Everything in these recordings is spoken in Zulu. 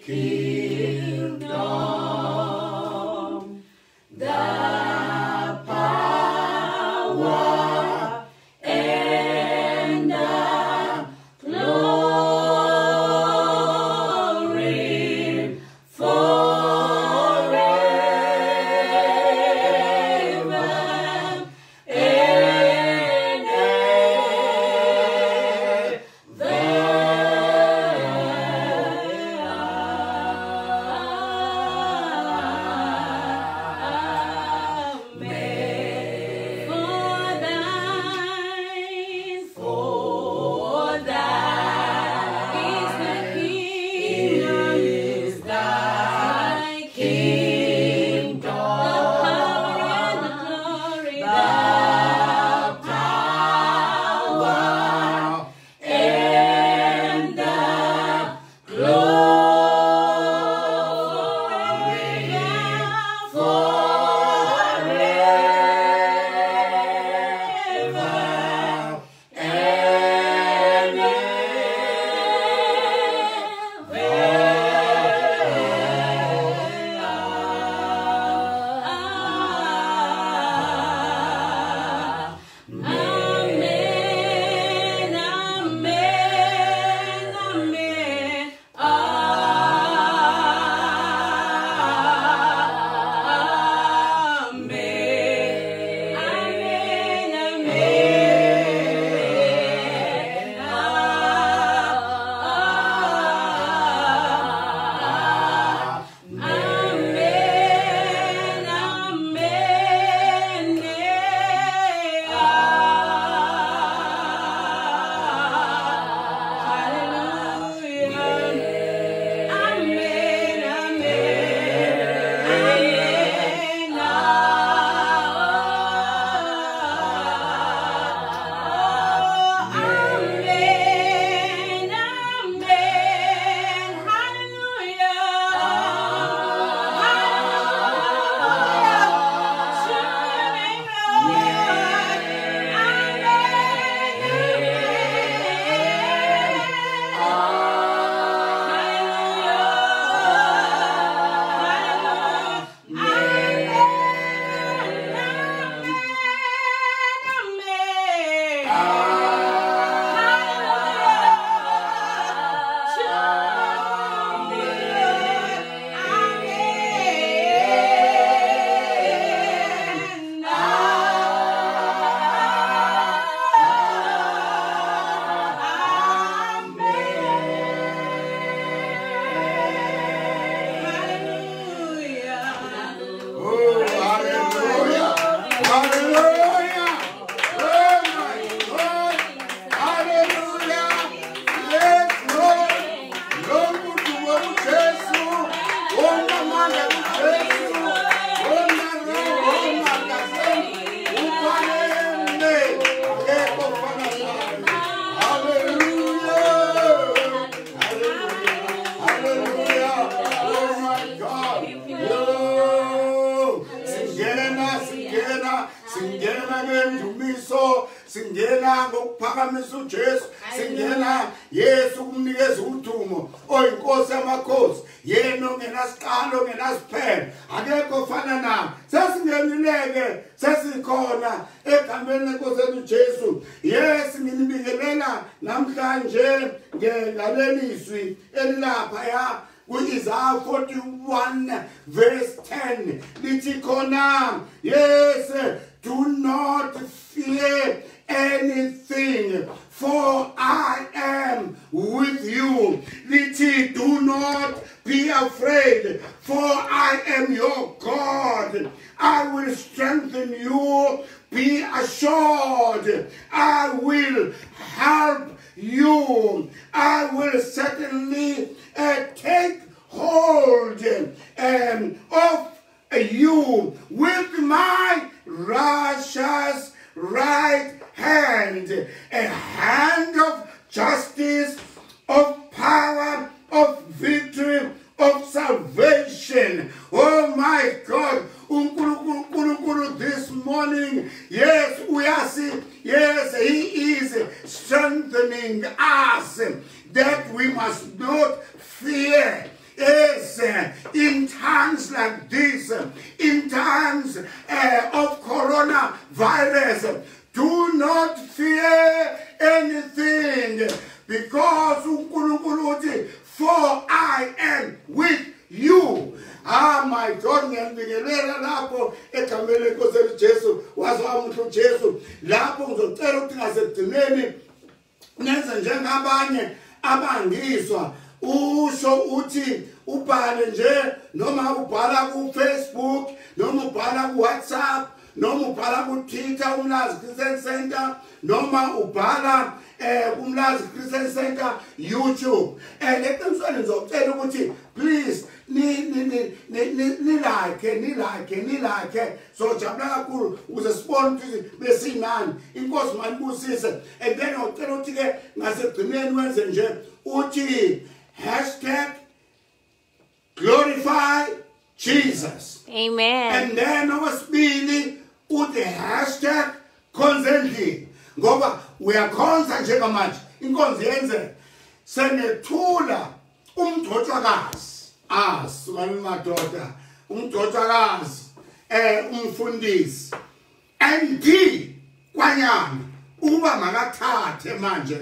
Kingdom, the power and the glory forever and ever. Amen. For thine is the kingdom, thy kingdom, the power and the glory, the power and the glory forever and ever. Amen, amen, amen. Amen, amen, amen. Amen, amen, hallelujah. Amen, amen, amen. Amen, amen, hallelujah, hallelujah. To your name, Lord. Amen, amen. Hallelujah, hallelujah. Amen, amen, amen. Oh, hallelujah. Hallelujah. Oh, my God. Hallelujah. Yes, Lord. Lobu tuwo Jesu. Ona manda Jesu. Ona roho makasem. Upanende. Akekho ofana naye. Hallelujah. Hallelujah. Hallelujah. Oh, my God. Yo. Singena, singena, singena ngendumiso, singena ngokuphakamisa uJesu, singena Yesu kumnikeza udumo oyinkosi yamakhosi, yena ongenasiqalo ongenasiphelo, akekho ofana naye. Sesingenileke, sesikhona egameni lenkosi yethu uJesu. Yes, nginibingelela namhlanje ngaleli zwi elilaphaya ku-Isaiah 41 verse 10. Lithi khona, yes, do not fear anything, for I am with you. Lithi, do not be afraid, for I am your God. I will strengthen you. Be assured, I will help you. I will certainly take hold of you with my righteous right hand, a hand of justice, of power, of victory, of salvation. Oh my God, uNkulunkulu this morning, yes, we are seeing, yes, He is strengthening us that we must not fear. Yes, in times like this, in times of coronavirus, do not fear anything, because uNkulunkulu uthi, for I am with you. Ah, my God, ngiyabingelela lapho egameni lenkosi uJesu, waze wamuhle uJesu. Lapho ngizocela ukuthi ngasekugcineni nenze njengabanye abangizwa, usho uthi ubhale nje, noma ubhala ku Facebook, noma ubhala ku WhatsApp, noma ubhala ku Twitter Umlazi Christian Center, noma ubhala Umlazi Christian Center YouTube. And eqinisweni ngizocela ukuthi please ni ni ni ni like, ni like, ni like. Sojabula kakhulu ukuze sibone ukuthi besinani. Inkosi mayibusise. And then ngicela ukuthi ke ngasekugcineni wenze nje uthi #glorify Jesus. Amen. And then okwesibili uthi #khonza endlini, ngoba uyakhonza njengamanje, inkonzo yenzeka. Senethula umgcotshwakazi, sukani madoda, umgcotshwakazi, umfundisi ND Kwanyana, ukuba makathathe manje,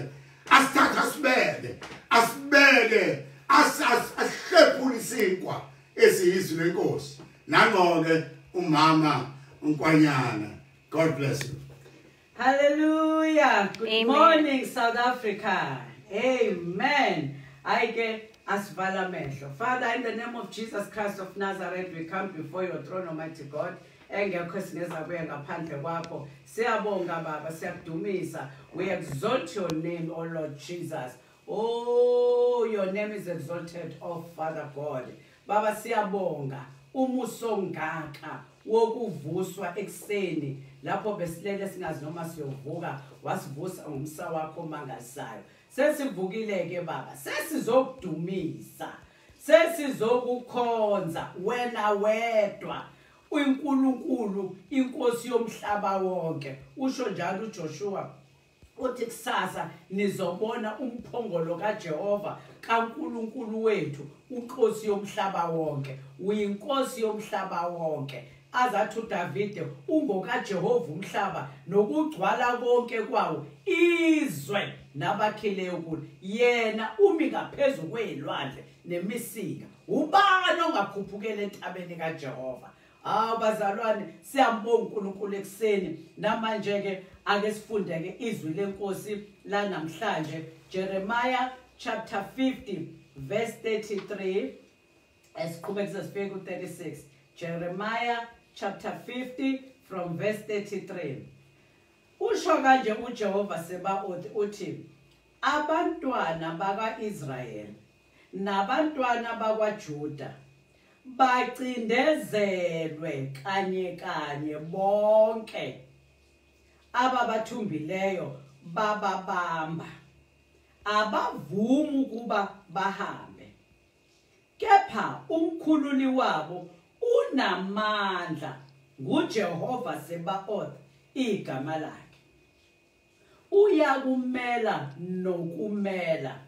asithathe asibeke, asibeke, asihlephule isinkwa esiyizwi lenkosi. Nango-ke umama uNkwanyana. God bless you. Hallelujah. Good Amen. Morning, South Africa. Amen. I asivala amehlo. Father, in the name of Jesus Christ of Nazareth, we come before your throne, Almighty God. Engekho esingeza kuye ngaphandle kwakho. Siyabonga Baba, siyakudumisa. We exalt your name, O Lord Jesus. Oh, your name is exalted, oh Father God. Baba, siyabonga umuso ongaka wokuvuswa ekuseni lapho besilele singazi noma siyovuka, wasivusa ngomsa wakho omangalisayo. Sesivukile ke Baba, sesizokudumisa, sesizokukhonza wena wedwa, uNkulunkulu inkosi yomhlaba wonke. Usho njalo uJoshua uthi kusasa nizobona umphongolo kaJehova kaNkulunkulu wethu, unkosi yomhlaba wonke. Uyinkosi yomhlaba wonke. Azathi uDavide ungokaJehova umhlaba nokugcwala konke kwawo, izwe nabakhileyo kulo. Yena umi ngaphezulu kwezilwandle nemisika. Ubani ongakhuphukela entabeni kaJehova? Awu bazalwane, siyambonga uNkulunkulu ekuseni. Namanje ke ake sifunde ke izwi lenkosi la namhlanje, Jeremiah chapter 50 verse 33, esiqhubeka sifike ku 36. Jeremiah chapter 50 from verse 33. Usho kanje uJehova Sebaoth uthi, abantwana bakwaIsrael nabantwana bakwaJuda bacindezelwe kanye kanye bonke, ababathumbileyo bababamba, abavumi ukuba bahambe. Kepha umkhululi wabo unamandla, nguJehova Sebaoth igama lakhe. Uyakumela nokumela,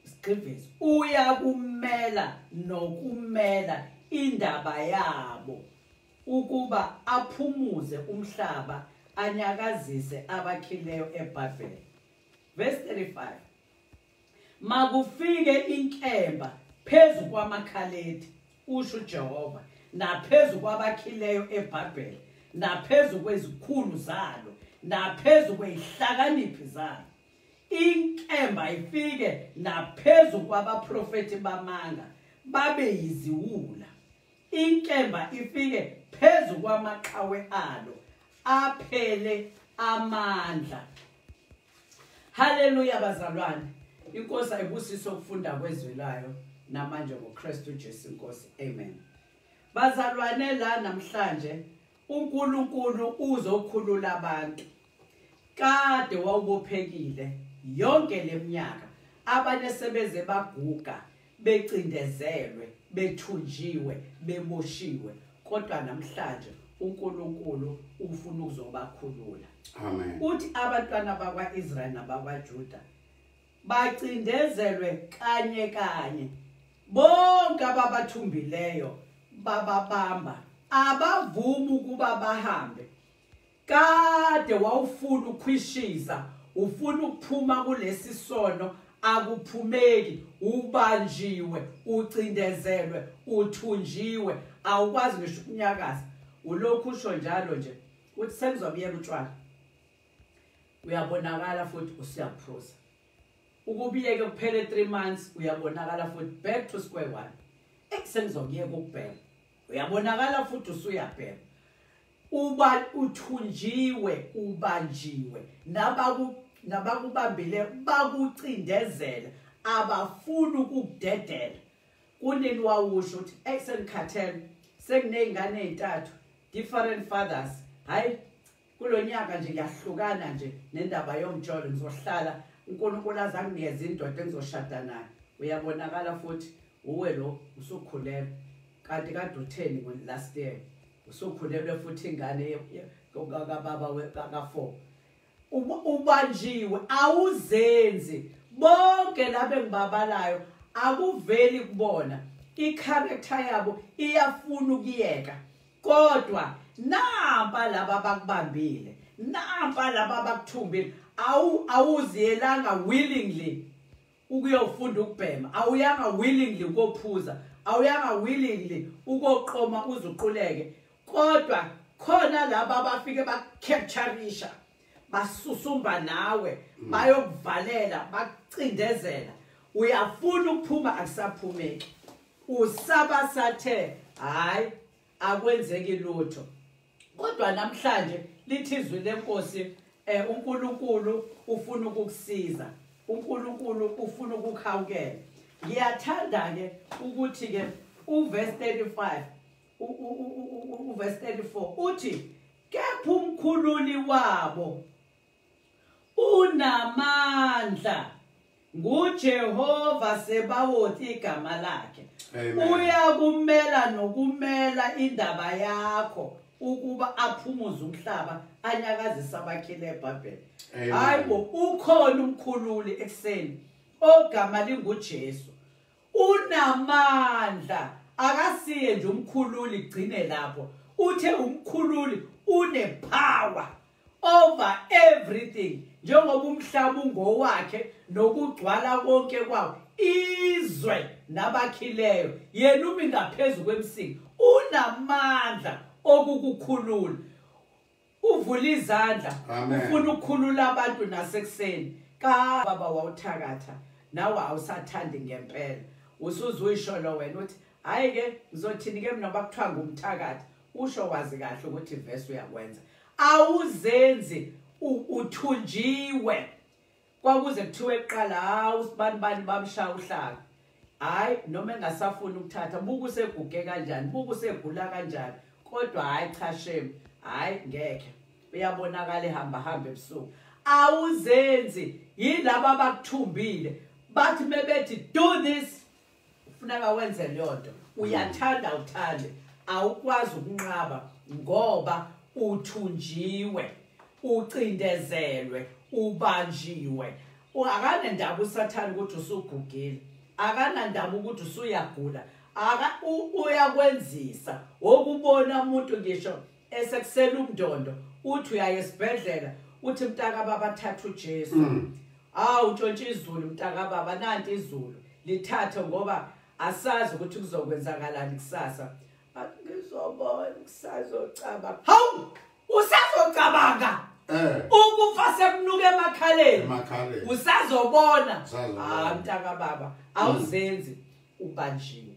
sigqiviso, uyakumela nokumela indaba yabo, ukuba aphumuze umhlaba, anyakazise abakhileyo eBhabheli. Verse 35. Makufike inkemba phezu kwamaKhaledi, usho uJehova, naphezu kwabakhileyo eBhabheli, naphezu kwezikhulu zalo, naphezu kwezihlakaniphi zalo. Inkemba ifike naphezu kwabaprofeti bamanga, babe yiziwula. Inkemba ifike phezu kwamaqhawe alo, aphele amandla. Haleluya bazalwane. Inkosi ayibusise ukufunda kwezwi layo namanje ngoKristu Jesu inkosi. Amen. Bazalwane, la namhlanje uNkulunkulu uzokhulula abantu. Kade wawubophekile yonke leminyaka, abanye sebeze baguga, becindezelwe, bethunjiwe, beboshiwe, kodwa namhlanje uNkulunkulu ufuna ukuzobakhulula. Amen. Uthi abantwana bakwaIsrael nabakwaJuda Bacindezelwe kanye kanye. Bonke ababathumbileyo bababamba, abavuma ukuba bahambe. Kade wawufuna ukukhwishiza, ufuna ukuphuma kulesi sono, akuphumeki, ubanjiwe, ucindezelwe, uthunjiwe, awukwazi ngisho ukunyakaza. Ulokhu usho njalo nje uthi sengizobiyela utshwala, uyabonakala futhi usiyaphuza. Ukubiyeke kuphele 3 months, uyabonakala futhi back to square one. Sengizokuyeka ukubhema, uyabonakala futhi usuyabhema. Uba uthunjiwe, ubanjiwe, nabakubambile bakucindezela, abafuni ukukudedela. Kunini wawusho ukuthi sengikhathele, senginey'ngane ey'ntathu, different fathers, hayi kulonyaka nje ngiyahlukana nje nendaba yomjolo, ngizohlala uNkulunkulu azanginikeza indoda engizoshada nayo. Uyabonakala futhi uwe lo usukhulelwe, kanti kade utheni last year usukhulelwe futhi ingane kababa ka4. Ubanjiwe, awuzenzi. Bonke laba engibabalayo akuveli kubona, i-character yabo iyafuna ukuyeka, kodwa nampa laba abakubambile, nampa laba abakuthumbile. Awuziyelanga willingly ukuyofunda ukubhema, awuyanga willingly ukophuza, awuyanga willingly ukoqoma uzuquleke, kodwa khona laba abafike bakcaptureisha, basusumba nawe, bayokuvalela, bakucindezela. Uyafuna ukuphuma, akusaphumeki. Usaba sathe hayi akwenzeki lutho. Kodwa namhlanje lithi izwi lenkosi, uNkulunkulu ufuna ukukusiza, uNkulunkulu ufuna ukukhawukela. Ngiyathanda ke ukuthi ke uverse 35 uverse 34 uthi kepha umkhululi wabo unamandla, nguJehova Sebawoti igama lakhe. Uyakumela nokumela indaba yakho ukuba aphumuze umhlaba, anyakazise abakhile eBhabheli. Hayibo, ukhona umkhululi ekuseni ogama linguJesu, unamandla. Akasiye nje umkhululi gcine lapho, uthe umkhululi unepower over everything. Njengoba umhlaba ungowakhe nokugcwala konke kwawo, izwe nabakhileyo, yena umi ngaphezulu kwemsinga, unamandla okukukhulula. Uvula izandla, ufuna ukukhulula abantu nasekuseni. Ka baba wawuthakatha nawe awusathandi ngempela, usuzuyisholo wena uthi hayi ke ngizothini ke mina bakuthiwa ngumthakathi. Usho wazi kahle ukuthi verse uyakwenza, awuzenzi, uthunjiwe. Kwakuze kuthiwe kuqala hawu sibani bani bamshaya uhlaka, hayi noma engasafuni ukuthatha, buka useguge kanjani, buka usegula kanjani, kodwa hayi cha shame, hayi ngeke, uyabonakala ehamba hamba ebusuku. Awuzenzi, yilaba abakuthumbile bathi mebethi do this, ufuneka wenze leyo nto. Uyathanda uthande, awukwazi ukunqaba ngoba uthunjiwe, ucindezelwe, ubanjiwe. Akanendaba uSathane ukuthi usugugile, akanandaba ukuthi usuyagula, uyakwenzisa. Wokubona umuntu ngisho esekusela umndondo, uthi uyaye esibhedlela, uthi mntaka baba thatha uJesu. Awu ntshontsha izulu mntaka baba, nanti izulu lithathe ngoba asazi ukuthi kuzokwenzakalani kusasa. Ngizobona kusazocabanga. Hawu, usazocabanga. Ukufa sekunuka emakhaleni. Usazobona. Ah mntaka baba, awuzenzi, ubanjiwe.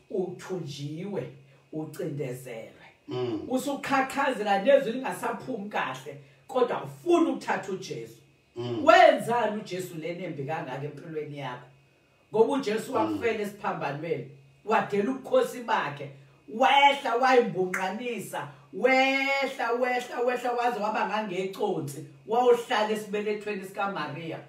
Uthunjiwe, ucindezelwe. Usuqhaqhazela nezwi lingasaphumi kahle, kodwa ufuna ukuthatha uJesu. Wenzani uJesu lenembi kangaka empilweni yakho? Ngoba uJesu wakufela esiphambanweni, wadela ubukhosi bakhe, wehla wayimbunqanisa, wehla wehla wehla waze waba ngangeconsi, wawuhlala esibelethweni sikaMaria.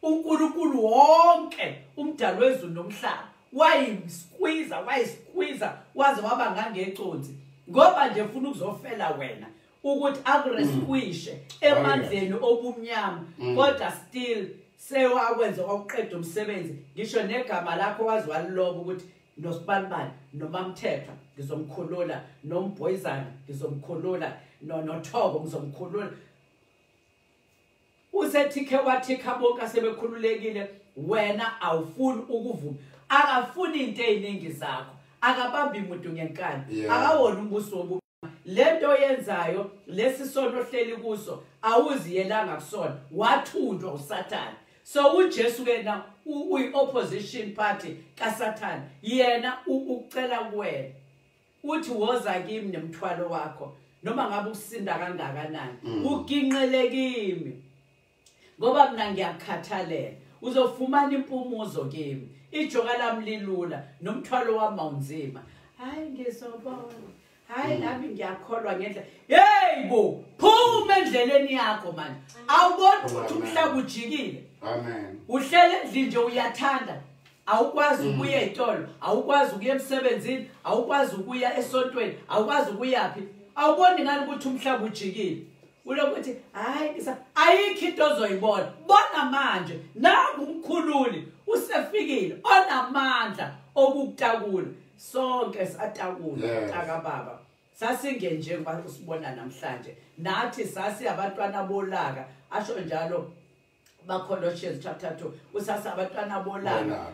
uNkulunkulu wonke umdali wezulu nomhlaba wayimsqueeze, wayisqueeze waze waba ngangeconsi, ngoba nje ufuna ukuzofela wena ukuthi akuresquishe emandleni obumnyama, kodwa still Sewakwenza okuqeda umsebenzi, ngisho negama lakho wazi waliloba ukuthi nosibanibani noMamthethwa ngizomkhulula, noMboyizana ngizomkhulula, noThoko ngizomkhulula. Usethike wathika bonke asebekhululekile, wena awufuni ukuvuma. Akafuni into eziningi zakho, akabambi umuntu ngenkani, akawona umbuso wobu. Lento yenzayo, lesi sono ohleli kuso, awuziyelanga kusona, wathunjwa uSathane. So uJesu ke na uyi opposition party kaSathane, yena ukucela kuwena uthi woza kimi nemthwalo wakho, noma ngabe ukusinda kangakanani, uginqele kimi ngoba mina ngiyakhathalela, uzofumana impumuzo kimi, ijoka lami lilula nomthwalo wami awunzima. Hayi ngizobona, hayi nami ngiyakholwa ngendlela. Hey bo, phuma endleleni yakho manje. Awuboni ukuthi umhlaba ujikile. Amen. Uhlele endlini nje uyathanda, awukwazi ukuya etolo, awukwazi ukuya emsebenzini, awukwazi ukuya esontweni, awukwazi ukuyaphi. Awuboni ngani ukuthi umhlaba ujikile? Ulokuthi hayi ayikho into ozoyibona. Bona manje nangu umkhululi usefikile onamandla okukutakula. Sonke satakula taka baba. Sasingenje ngoba usibona namhlanje. Nathi sasi abantwana bolaka, asho njalo baColossians chapter 2, usasa abantwana bolaka,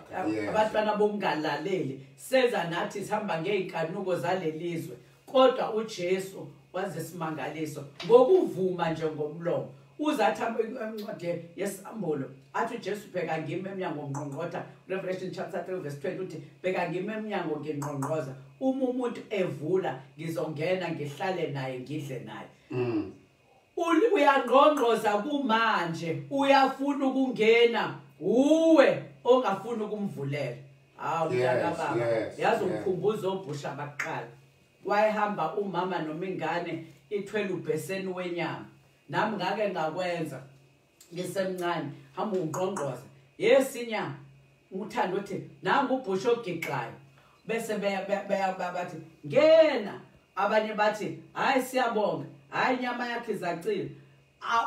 abantwana bokungalaleli. Senza nathi sihamba ngeyinkanuko zalelizwe, kodwa uJesu waze simangaliso ngokuvuma nje ngomlomo. Uzathi encwadi yesambulo athi uJesu bheka ngimi emnyango ngqongqotha. Revelation chapter 3 verse 20 uthi bheka ngimi emnyango ngingqongqoza, uma umuntu evula ngizongena ngihlale naye ngidle naye. Uyangqongqoza kumanje, uyafuna ukungena, uwe ongafuni ukumvulela. Hawu mntaka baba, yazi umkhumbuzo obhusha baqala. Wayehamba umama noma ingane ithwele ubheseni wenyama. Nami ngake ngakwenza ngisemncane, hamba ungqongqoza, yes inyama, uthanda uthi nangu ubhusha ogixayo, bese bathi ngena. Abanye bathi hayi siyabonga, hayi inyama yakhe izacile.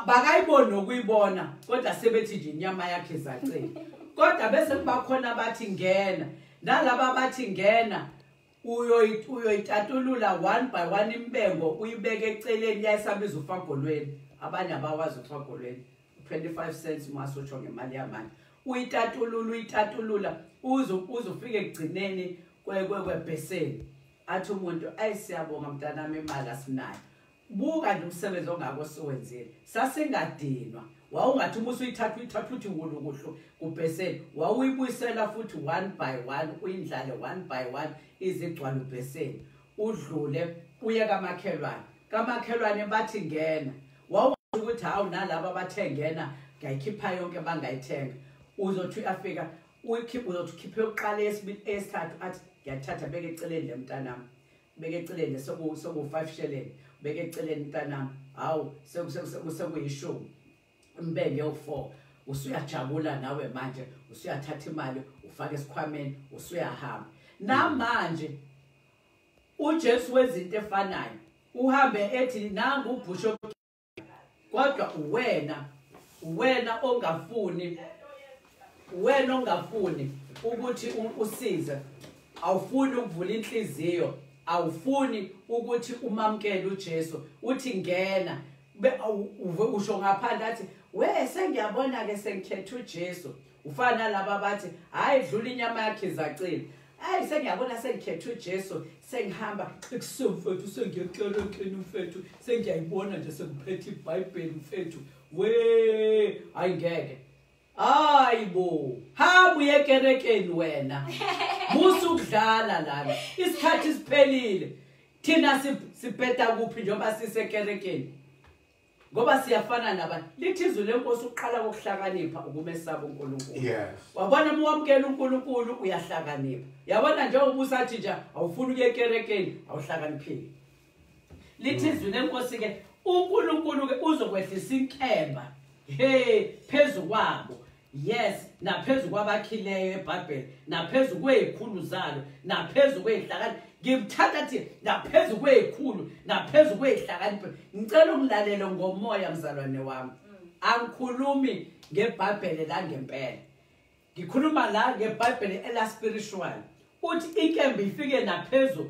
Bakayiboni nokuyibona, kodwa sebethi nje inyama yakhe izacile. Kodwa bese kuba khona bathi ngena, nalaba bathi ngena uyoyitatulula one by one imbengo, uyibeke eceleni, yayisabiza ufagolweni. Abanye abawazi ufagolweni, 25 cents masutsho ngemali yamanje. Uyitatulula, uyitatulula uze ufike ekugcineni kwebheseni. Athi umuntu ayi siyabonga mntanami, imali asinayo. Buka nje umsebenzi ongako siwenzile, sasingadinwa. Wawungathi uma usuyithatha uyithatha uthi wulukuhlu kubheseni, wawuyibuyisela futhi one by one, uyindlale one by one izigcwala ubheseni, udlule uye kamakhelwane. Kamakhelwane bathi ngena, wawuthi ukuthi hawu nalaba bathe ngena ngayikhipha yonke bangayithenga. Uzothi uyafika uyikhiphe, uzothi ukhiphe yokuqala, eyesibili, eyesithathu, athi ngiyathatha beke eceleni le mntanami, beke eceleni seku 5 shilling, beke eceleni mntanami, hawu sekuyishumi, mbenge u4. Usuyajabula nawe manje, usuyathatha imali ufake esikhwameni, usuyahamba. Namanje uJesu wezinto efanayo, uhambe ethi nangu ubhusho, kodwa uwena ongafuni, wena ongafuni ukuthi usize, awufuni ukuvula inhliziyo, awufuni ukuthi umamkele uJesu. Uthi ngena, usho ngaphandle athi we sengiyabona ke sengikhetha uJesu. Ufana laba bathi hayi dlula inyama yakhe izacile, hayi sengiyabona sengikhetha uJesu, sengihamba ekuseni mfethu, sengiyekerekeni mfethu, sengiyayibona nje sengiphethe iBhayibheli mfethu, we hayi ngeke. Hayi bo, hamba uye ekerekeni wena, musa ukudlala lana, isikhathi siphelile. Thina sibheda kuphi njengoba sisekerekeni? Ngoba siyafana nabantu. Lithi izwi lenkosi uqala kokuhlakanipha ukumesaba uNkulunkulu. Wabona uma wamkela uNkulunkulu uyahlakanipha. Yabona njengoba usathi nje awufuni ukuya ekerekeni, awuhlakaniphile. Lithi izwi lenkosi ke uNkulunkulu ke uzokwehlisa inkemba he phezu kwabo. Yes, naphezu kwabakhileyo eBhayibheli, naphezu kwezikhulu zalo, naphezu kwezihlakani. Ngimthatha thi naphezu kwezikhulu, naphezu kwezihlakaniphi. Ngicela ungilalele ngomoya mzalwane wami. Angikhulumi ngeBhayibheli la ngempela, ngikhuluma la ngeBhayibheli ela spiritual. Uthi inkemba ifike naphezu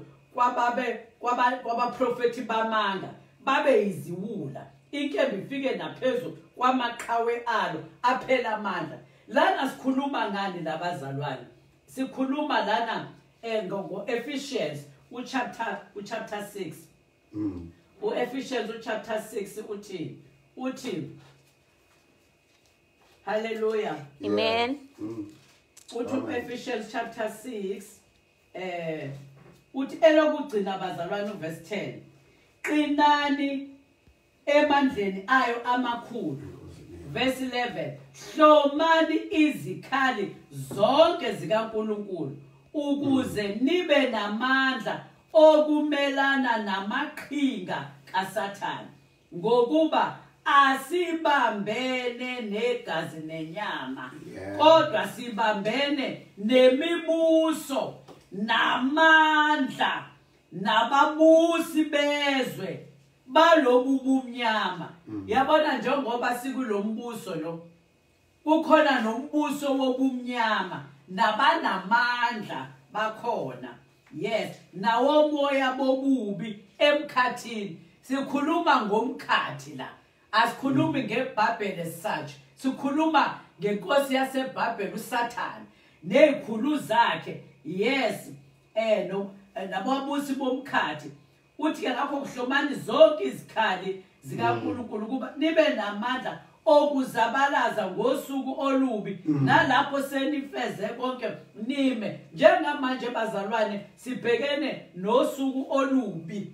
kwabaprofeti bamanga, babe iziwula. Inkemba ifike naphezu kwamaqhawe alo aphela amandla. Lana sikhuluma ngani labazalwane? Sikhuluma lana ngo-Ephesians uchapter 6. U-Ephesians uchapter 6 uthi hallelujah, amen. Uthi u-Ephesians chapter 6 uthi elokugcina bazalwane uverse 10, qinani emandleni ayo amakhulu. Verse 11, hlomani izikhali zonke zikaNkulunkulu ukuze nibe namandla okumelana namaqhinga kaSathane, ngokuba asibambene negazi nenyama, kodwa sibambene nemibuso namandla nababusi bezwe balobu bumnyama. Yabona njengoba sikulombuso lo, kukhona nombuso wobumnyama nabanamandla bakhona. Yes, nawomoya bobubi emkhathini. Sikhuluma ngomkhathi la, asikhulumi ngeBhayibheli as such, sikhuluma ngenkosi yaseBhayibheli uSathane nezikhulu zakhe. Yes, no nababusi bomkhathi. Uthi ke ngakho kuhlomani zonke izikhali zikaNkulunkulu kuba nibe namandla okuzabalaza ngosuku olubi, nalapho senifeze konke nime. Njengamanje bazalwane sibhekene nosuku olubi,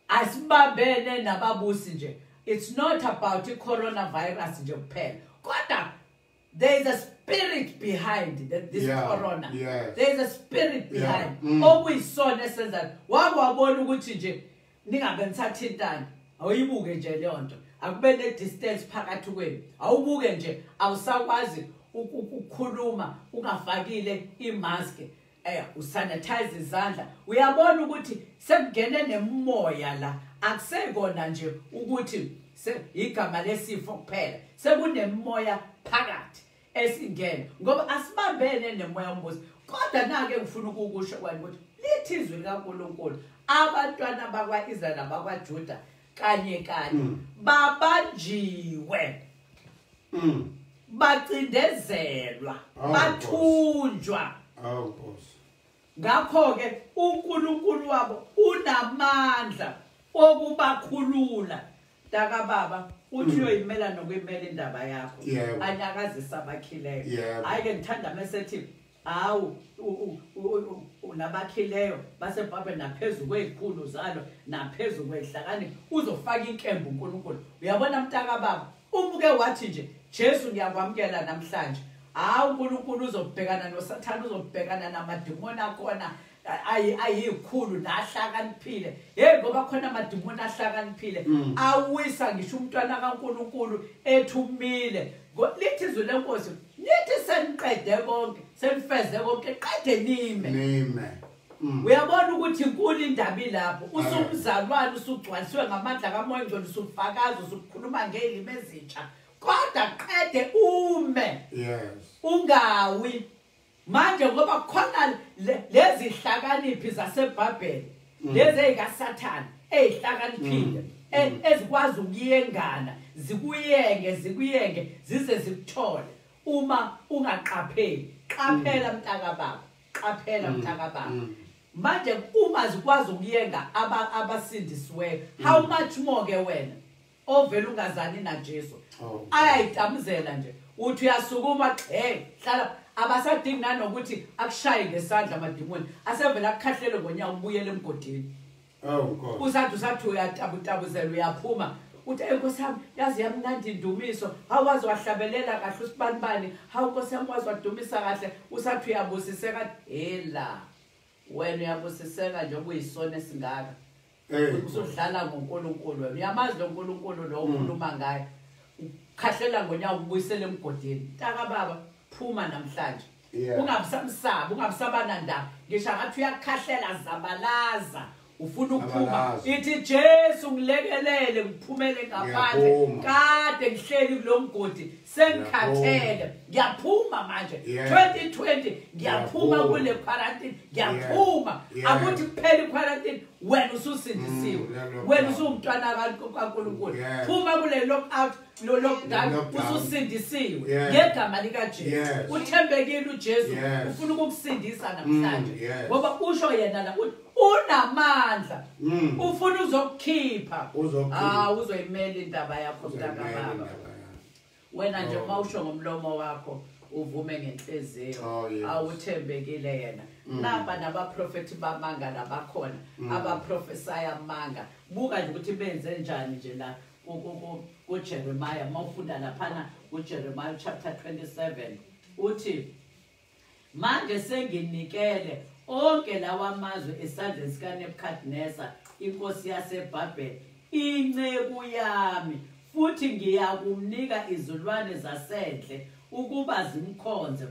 asibambene nababusi nje. It's not about the coronavirus nje kuphela, kodwa there is a spirit behind this corona. Yes. There is a spirit behind. Okuyisona esenza wakwabona ukuthi nje ningabe nisathintana, awuyibuke nje leyo nto, akube ne distance phakathi kwenu, awubuke nje, awusakwazi ukukhuluma ungafakile imask, usanitize izandla. Uyabona ukuthi sekungene nemoya la, akusekona nje ukuthi igama lesifo kuphela, sekunemoya phakathi esingena, ngoba asibambene nemoya wombuso. Kodwa nake ngifuna ukukusho kwani ukuthi lithi izwi likaNkulunkulu abantwana bakwa-Israyeli nabakwaJuda kanye kanye babanjiwe, bacindezelwa, bathunjwa. Ngakho-ke uNkulunkulu wabo unamandla okubakhulula. Taka baba, uthi uyoyimela nokuyimela indaba yakho, anyakazisa abakhileyo. Hhayi-ke ngithanda mesethi awu nabakhileyo baseBhayibheli naphezu kwezikhulu zalo naphezu kwezihlakaniphi uzofaka inkemba uNkulunkulu. Uyabona mntaka baba, umuke wathi nje Jesu ngiyakwamukela namhlanje, hawu uNkulunkulu uzobhekana noSathane, uzobhekana namadimoni akhona ayikhulu nahlakaniphile. Hey, ngoba khona amadimoni ahlakaniphile awisa ngisho umntwana kaNkulunkulu ethumile. Lithi izwi lenkosi, nithi seniqede konke, senifeze konke, qede nime. Uyabona ukuthi inkulu indaba ilapho. Usumzalwane, usugcwalisiwe ngamandla kaMoya Ongcwele, usufakaza, usukhuluma ngezilimi ezintsha, kodwa qede ume. Yes. Ungawi. Manje ngoba khona lezi hlakaniphi zaseBhayibheli, lezi ezikaSathane ezihlakaniphile, ezikwazi ukuyengana, zikuyenge zikuyenge zize zikuthole uma ungaqapheli. Qaphela mntaka baba, qaphela mntaka baba. Manje uma zikwazi ukuyenga abasindisiweyo, how much more ke wena ovela ungazani naJesu? Ayayitamuzela nje, uthi uyasukuma, hey hlala. Abasadingi nanokuthi akushaye ngesandla amadimoni, asevela akukhahlele ngonyawo ubuyele emgodini. Usathi usathi uyatabutabuzela uyaphuma, uthi hey Nkosi yami yazi yamnandi indumiso, hawazi wahlabelela kahle usibanibani, hawu Nkosi yami wazi wadumisa kahle, usathi uyabusiseka. Hela wena uyabusiseka nje okuyisona esingaka. Usudlala ngoNkulunkulu wena, uyamazi lo nkulunkulu lo okhuluma ngaye, ukhahlela ngonyawo ubuyisele emgodini. Taka baba, phuma namhlanje. Ungabisamsaba, ungabisabana ndaba. Ngisho ngathi uyakhahlela zabalaza, Ufuna ukuphuma, ithi Jesu ngilekelele ngiphumele ngaphandle, kade ngihleli kulomgodi sengikhathele, ngiyaphuma manje. 2020 ngiyaphuma kule quarantine, ngiyaphuma. Akuthi kuphela quarantine wena ususindisiwe, wena usumntwana kaNkulunkulu. Phuma kule lockout, lo lockdown, ususindisiwe ngegama lika Jesu. Uthembekile uJesu, ufuna ukukusindisa namhlanje, ngoba usho yena la unamandla, ufuna uzokukhipha. Uzoyimela indaba yakho mntaka baba. Wena nje mawusho ngomlomo wakho uvume ngenhliziyo, awuthembekile yena. Napa nabaprofeti bamanga labakhona abaprofesaya amanga. Buka nje ukuthi benze njani nje la kuJeremiah. Mawufunda laphana kuJeremiah chapter 27 uthi manje senginikele onke lawa mazwe esandleni sikaNebukadnezar inkosi yaseBhabheli, inceku yami, futhi ngiyakumnika izilwane zasendle ukuba zimkhonze.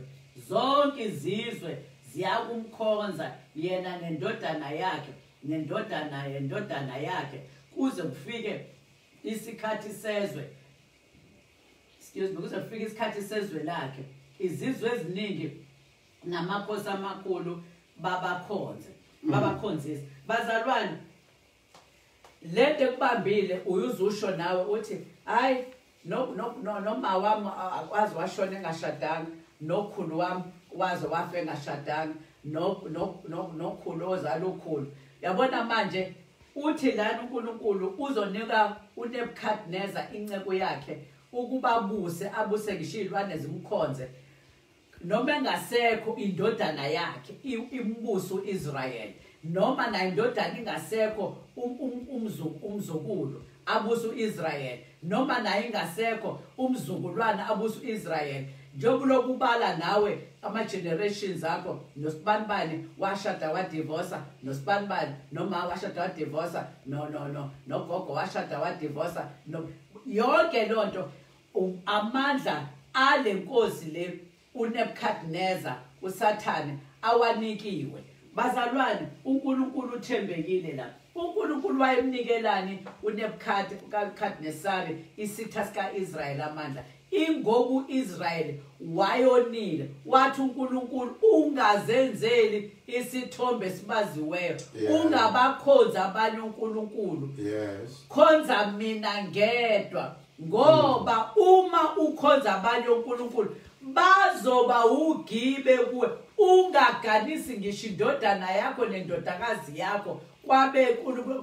Zonke izizwe ziyakumkhonza yena nendodana yakhe nendodana yendodana yakhe, kuze kufike isikhathi sezwe, excuse me, kuze kufike isikhathi sezwe lakhe. Izizwe eziningi namakhosi amakhulu babakhonze, babakhonzisa. Bazalwane, lento ekubambile uyuzusho nawe uthi hayi, no no no noma wami akwazi washona engashadanga, nokhulu wami waze wafa engashadanga, no no no nokhulu ozala ukhulu. Yabona manje uthi lana uNkulunkulu uzonika uNebukadnezar inceku yakhe ukuba abuse, abuse ngisho izilwane zimkhonze, noma engasekho indodana yakhe imbuso uIsrael, noma na indodana ingasekho umzukulu abusa uIsrael, noma naye ingasekho umzukulwana abusa uIsrael. Njengoba lokubala nawe ama generations akho, nosibanibani washada wadivorce, nosibanibani noma washada wadivorce, no no no nogogo washada wadivorce, no, yonke lonto amandla ale nkosi le uNebukadnezar uSathane awanikiwe. Bazalwane, uNkulunkulu uthembekile la. uNkulunkulu wayemnikelani uNebukadnezar isitha sikaIsrael amandla? Ingoku Israel wayonile, wathi uNkulunkulu ungazenzeli isithombe esibaziweyo, ungabakhonza abanye uNkulunkulu, khonza mina ngedwa, ngoba uma ukhonza abanye uNkulunkulu bazoba ugibe kuwe. Ungaganisi ngisho indodana yakho nendodakazi yakho kwabe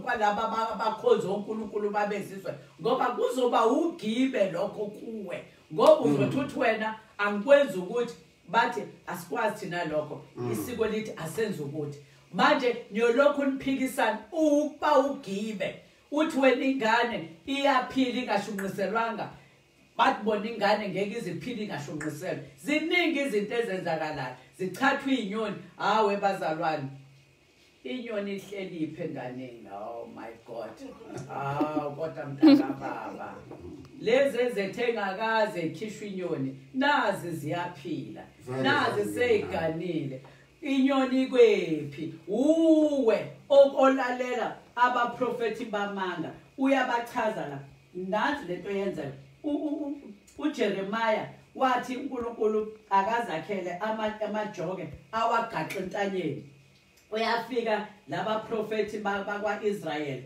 kwalaba abakhonza uNkulunkulu babezizwe, ngoba kuzoba ugibe lokho kuwe. Ngoba uzothi wena angikwenzi ukuthi, bathi asikwazi thina lokho, isiko lithi asenze ukuthi. Manje niyolokhu niphikisana ukuba ugibe, uthi wena ingane iyaphila ingashunqiselwanga, bathi bona ingane ngeke iziphile ingashunqiselwe. Ziningi izinto ezenzakalayo, zichathwa izinyoni. Hawe bazalwane, inyoni ihleli iphe enganeni. Oh my God, awu kodwa mntaka baba, lezi ezethengakaze ikhishwa inyoni nazi ziyaphila, nazi seyiganile. Inyoni kwephi? Uwe olalela abaprofeti bamanga, uyabachaza la. Nazi lento yenzeka. uJeremiah wathi uNkulunkulu akazakhele amajoke awagaxe entanyeni. Uyafika laba profeti bakwaIsrael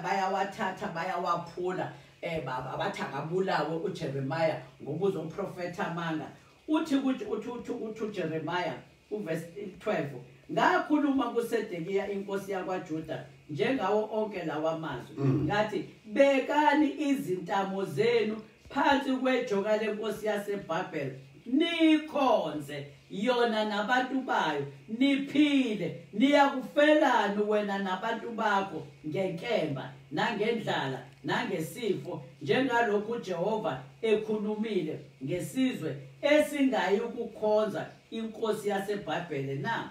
bayawathatha bayawaphula, abathi akabulawe uJeremiah ngoba uzoprofetha amanga. Uthi uthi uJeremiah uverse 12, ngakhuluma kuSedekiya inkosi yakwaJuda njengawo onke lawa mazwi, ngathi bekani izintamo zenu phansi kwejoka lenkosi yaseBhabheli, nikhonze yona nabantu bayo, niphile, niyakufelani wena nabantu bakho ngenkemba nangendlala nangesifo, njengalokhu uJehova ekhulumile ngesizwe esingayi ukukhonza inkosi yaseBhabheli na.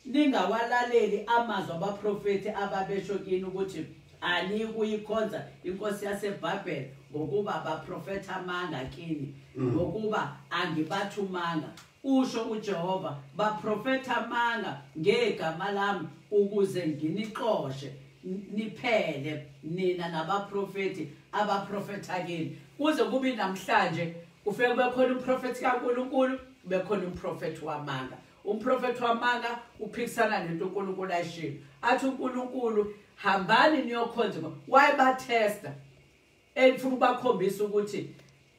Ningawalaleli amazwi abaprofeti ababesho kini ukuthi anikuyikhonza inkosi yaseBhabheli, ngokuba baprofetha amanga kini, ngokuba angibathumanga, Usho uJehova, baprofetha amanga ngegama lami ukuze nginixoshe niphele nina nabaprofeti abaprofetha kini. Kuze kube namhlanje kufike kube khona umprofeti kaNkulunkulu, kube khona umprofeti wamanga. Umprofeti wamanga uphikisana nento uNkulunkulu ayishilo. Athi uNkulunkulu hambani niyokhonza. Wayebathesta efuna ukubakhombisa ukuthi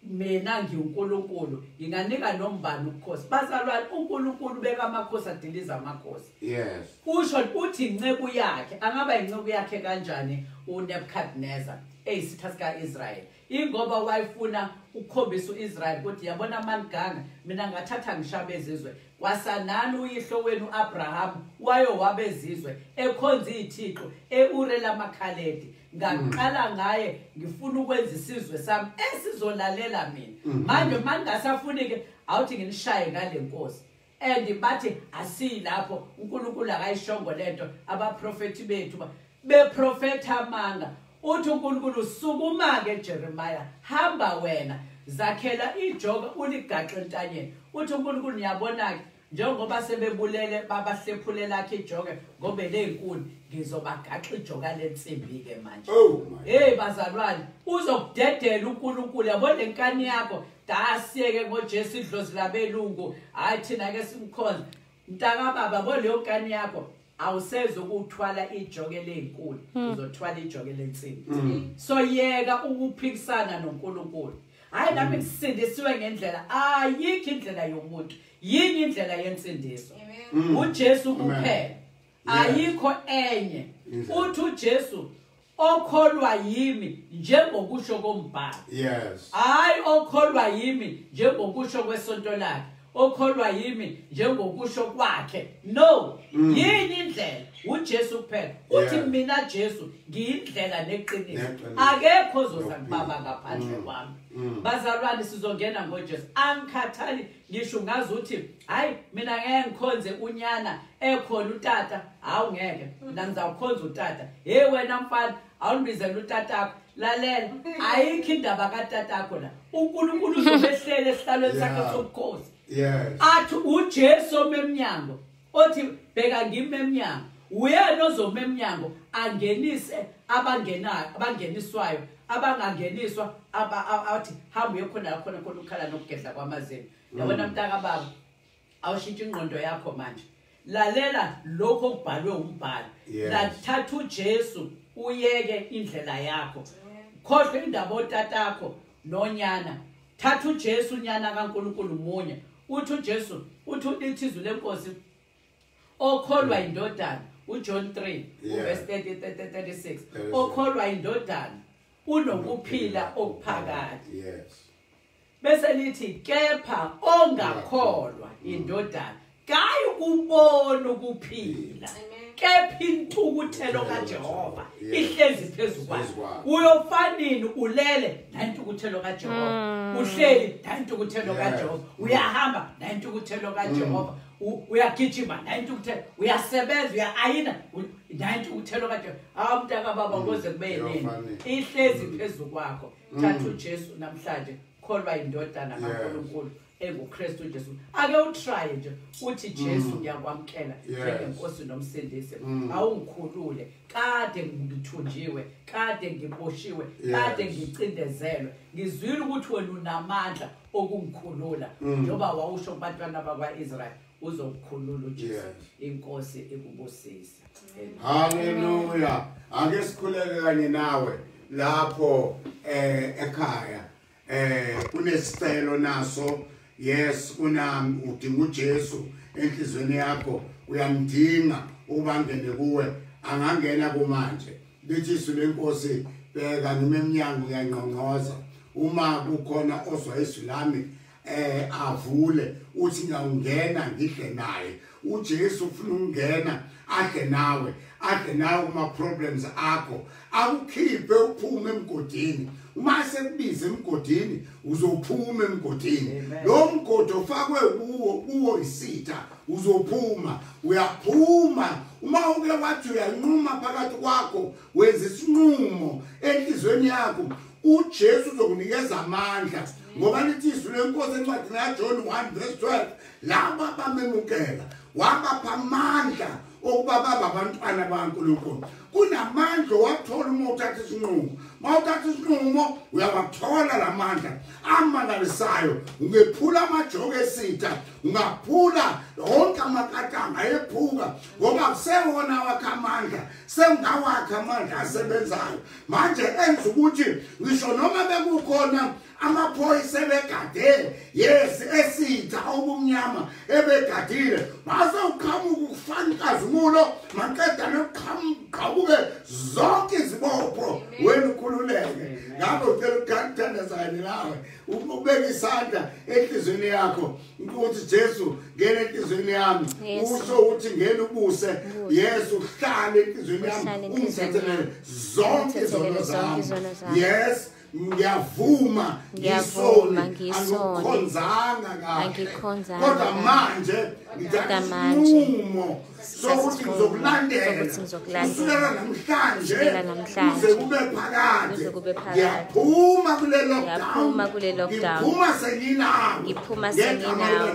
mina ngiuNkulunkulu, nginganika nombani ubukhosi. Bazalwane, uNkulunkulu ubeka amakhosi adiliza amakhosi. Yes. Usho uthi inceku yakhe, angaba inceku yakhe kanjani uNebuchadnezzar eyisitha sikaIsrael? Ingoba wayefuna ukukhombisa uIsrael ukuthi yabona maniganga, mina ngathatha ngishabe ezizwe. Kwasanani uyihlo wenu uAbraham wayo wabezizwe ekhonza izithixo eUre lamaKhaledi. Ngaqala ngaye ngifuna ukwenza isizwe sami esizolalela mina. Manje mangingasafuni ke awuthi nginishaye ngale nkosi. And bathi asilapho, uNkulunkulu akayishongo lento, abaprofeti bethu beprofetha amanga. Uthi uNkulunkulu sukuma ke Jeremiah, hamba wena zakhela ijoka uligaxe entanyeni. Uthi uNkulunkulu niyabona ke njengoba sebebulele babahlephule lakhe ijoke ngoba lezinkuni, ngizobagaxa ijoka lensimbi ke manje. Oh my. Hey bazalwane, uzokudedela uNkulunkulu. Yabona lenkani yakho, dasiyeke ngoJesu idlozi labelungu, hayi thina ke simkhonza. Mntaka baba, bo leyo nkani yakho awusezokuthwala ijoke lezinkuni, uzothwala ijoke lensimbi. So yeka ukuphikisana noNkulunkulu. Hayi nami ngisindisiwe ngendlela, ayikho indlela yomuntu, yini indlela yensindiso. uJesu kuphela, ayikho enye. Uthi uJesu okholwa yimi njengokusho kombhalo. Yes. Hayi okholwa yimi njengokusho kwesonto lakhe, okholwa yimi njengokusho kwakhe. No, yini indlela? uJesu kuphela. Uthi mina Jesu ngiyindlela neqiniso, akekho ozoza kubaba ngaphandle kwami. Bazalwane, sizongena ngoJesu. Angikhathali ngisho ngazi uthi hayi mina ngeke ngikhonze unyana ekhona utata, hawu ngeke mina ngizawukhonza utata. Hey wena mfana, awundibizele utatakho. Lalela, ayikho indaba katatakho la. uNkulunkulu uzobehlele esihlalweni sakhe sobukhosi. Yes. Athi uJesu omemnyango, othi bheka ngimi emnyango, uyena ozoma emnyango angenise abangenayo, abangeniswayo, abangangeniswa athi hamba uye khona khona khona ukukhala nokugedla kwamazinyo. Yabona mntaka baba, awushintshe ingqondo yakho manje. Lalela lokho okubhalwe umbhalo. Lathatha uJesu uyeke indlela yakho. Khohlwa indaba otatakho nonyana. Thatha uJesu unyana kaNkulunkulu munye. Uthi uJesu, uthi uthizwe lenkosi okholwa indodana, uJohn 3 verse 36, okholwa indodana unokuphila okuphakade. Yes. Bese lithi kepha ongakholwa indodana kayi kubona ukuphila, kepha intukuthelo kaJehova ihlezi phezu kwakhe. Uyofanini ulele nentukuthelo kaJehova, uhleli nentukuthelo kaJehova, uyahamba nentukuthelo kaJehova, uyagijima nentukuthelo, uyasebenza, uyaayina nentukuthelo kaJehova. Hawu mntaka baba, kuze kube yini ihlezi phezu kwakho. Thatha uJesu namhlanje, kholwa indodana kaNkulunkulu enguKristu Jesu. Ake utry nje uthi Jesu ngiyakwamkela njengenkosi nomsindisi, awungikhulule. Kade ngithunjiwe, kade ngiboshiwe, kade ngicindezelwe, ngizwile ukuthi wena unamandla okungikhulula, njengoba wawusho kubantwana bakwaIsrael uzokukhulula uJesu. Inkosi ikubusise. Hallelujah. Ake sikhuleke kanye nawe lapho ekhaya. Kunesicelo naso. Yes, unami udinga uJesu enhlizweni yakho, uyamdinga ukuba angene kuwe, angangena kumanje. Lithi izwi lenkosi, bheka ngime emnyango ngiyangqongqoza, uma kukhona ozwa izwi lami avule, uthi ngiyawungena ngidle naye. uJesu ufuna ukungena adle nawe, adle nawe kuma problems akho, akukhiphe uphume emgodini. Uma sekubiza emgodini uzophuma emgodini. Lo mgodi ofakwe kuwo isitha, uzophuma, uyaphuma. Uma uke wathi uyanquma phakathi kwakho, wenza isinqumo enhlizweni yakho, uJesu uzokunikeza amandla. Ngoba lithi izwi lenkosi encwadini kaJohn 1 verse 12, laba bamemukela wabapha amandla okuba baba abantwana bakaNkulunkulu. Kunamandla owathola uma uthatha isinqumo. Uma uthatha isinqumo uyawathola lamandla amangalisayo. Ungephula amajoke esitha, ungaphula wonke amakatanga ayephuka, ngoba kusewona wakhe amandla, sengawakhe amandla asebenzayo. Manje enza ukuthi ngisho noma bekukhona amaphoyisa ebegade, yes, esitha obumnyama ebegadile, mase uqhamuka ukufana inkazimulo, maqeda nokuqhamuka zonke izibopho, wena ukhululeke. Ngakho ucela ukuthandaza nawe, ubeke isandla enhliziyweni yakho ukuthi Jesu ngena enhliziyweni yami, usho ukuthi ngena ubuse, yes, uhlale enhliziyweni yami, ungithethelele zonke izono zami. Yes, ngiyavuma ngisoni, angikukhonzanga kahle, kodwa manje ngithatha isinqumo sokuthi ngizokulandela kusukela namhlanje kuze kube phakade. Ngiyaphuma kule lockdown, ngiphuma senginawe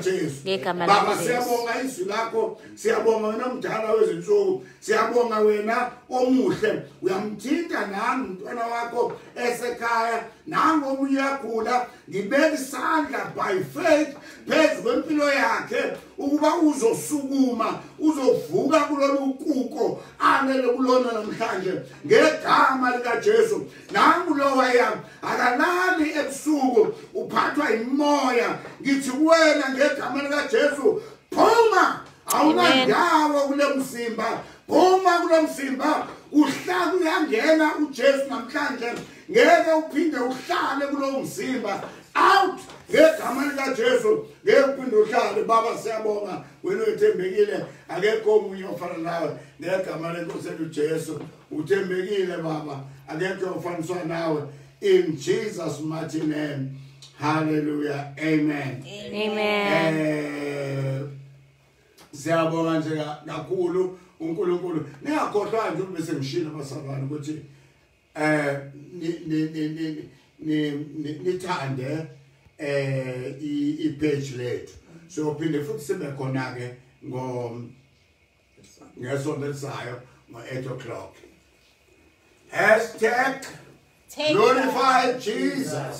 ngegama likaJesu. Baba, siyabonga izwi lakho, siyabonga wena mdala wezinsuku, siyabonga wena omuhle. Uyamthinta nami umntwana wakho esekhaya, nangu omunye uyagula, ngibeka isandla by faith phezu kwempilo yakhe ukuba uzosukuma, uzovuka kulolu kuko alele kulona namhlanje ngegama likaJesu. Nangu lowaya akalali ebusuku, uphathwa imoya, ngithi kuwena ngegama likaJesu, phuma, awunandawo kule mzimba, phuma kulo mzimba, uhlala uyangena uJesu namhlanje, ngeke uphinde uhlale kulo mzimba. Out ngegama likaJesu, ngeke uphinde uhlale. Baba, siyabonga wena uthembekile, akekho omunye ofana nawe. Ngegama lenkosi uJesu, uthembekile Baba, akekho ofaniswa nawe. In Jesus mighty name, hallelujah, amen. Amen. Siyabonga nje kakhulu uNkulunkulu. Ningakhohlwa nje bese ngishilo abazalwane ukuthi nithande i-page lethu. So phinde futhi sibe khona ke ngo ngesonto elizayo ngo-8 o'clock. Hashtag glorify Jesus.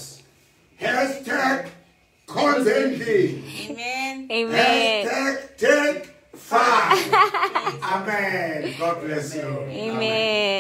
Hashtag khonze endlini. Amen. Amen. Hashtag take 5. Amen. God bless you. Amen.